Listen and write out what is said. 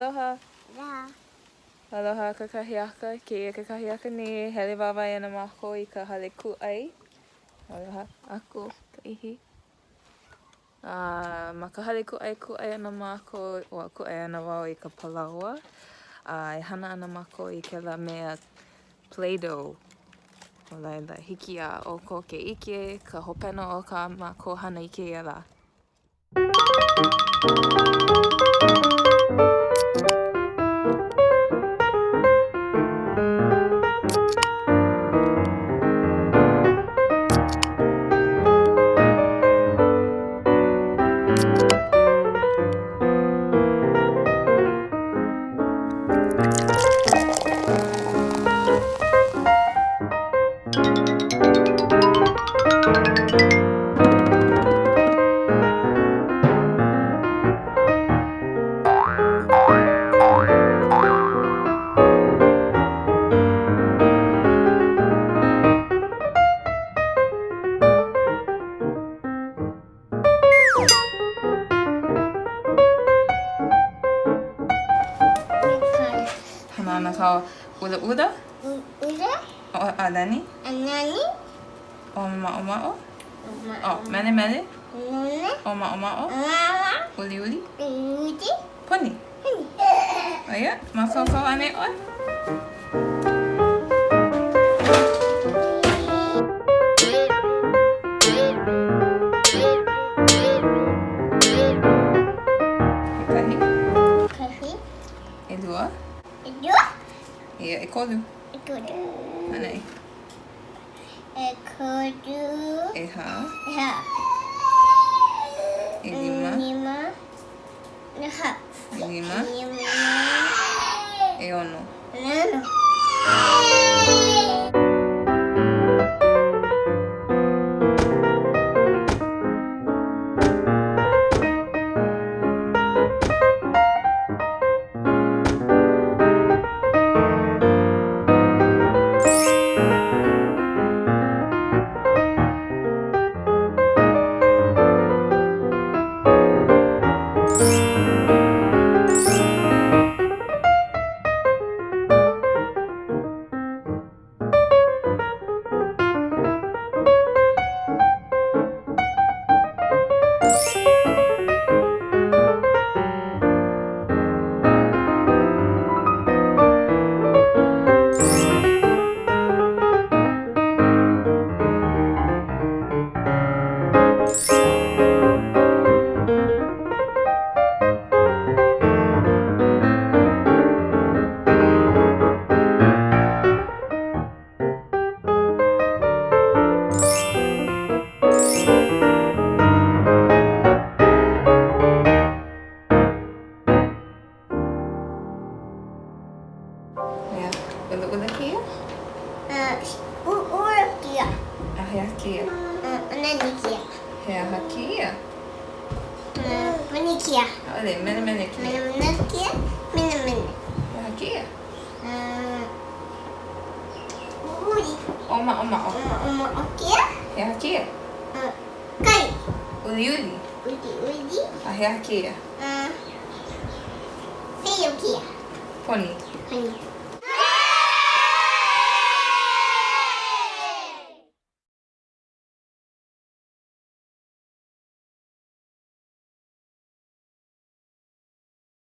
Aloha. Aloha. Aloha kakahiaka, kēia kakahiaka nei e hele wāwae ana mākou i ka hale kūʻai. Aloha aku ka ihi. A ma ka hale kūʻai, kūʻai ana mākou, ua kūʻai ana wau i ka palaoa. A e hana ana mākou i kēlā mea Play-Doh. No laila, hiki iā ʻoukou ke ʻike ka hopena o kā mākou hana i kēia lā. Hana ana ka ʻulaʻula? ʻUlaʻula. ʻO ʻAlani? ʻAlani. ʻO Maʻomaʻo? ʻO Melemele? Mele. ʻO Maʻomaʻo? Maʻomaʻo. Uliuli? Uliuli. Poni? Poni. ʻO ia, mākaukau anei ʻoe? ʻEkahi. ʻEkahi. ʻElua. ʻElua. Ia, ʻekolu. ʻEkolu. ʻAnaʻi. ʻEkolu. ʻEhā. ʻEhā. ʻElima. ʻElima. ʻEhā. ʻElima. ʻElima. ʻEono. ʻEono. Ia, ʻulaʻula kēia? ʻUlaʻula kēia. A he aha kēia? ʻAnani kēia. He aha kēia? Poni kēia. ʻAʻole, melemele kēia. Melemele kēia, melemele. He aha kēia? Uliuli. ʻŌmaʻomaʻo. ʻŌmaʻomaʻo kēia. He aha kēia? Kai. Uliuli. Uliuli. A he aha kēia? Pio kēia. Poni. Poni.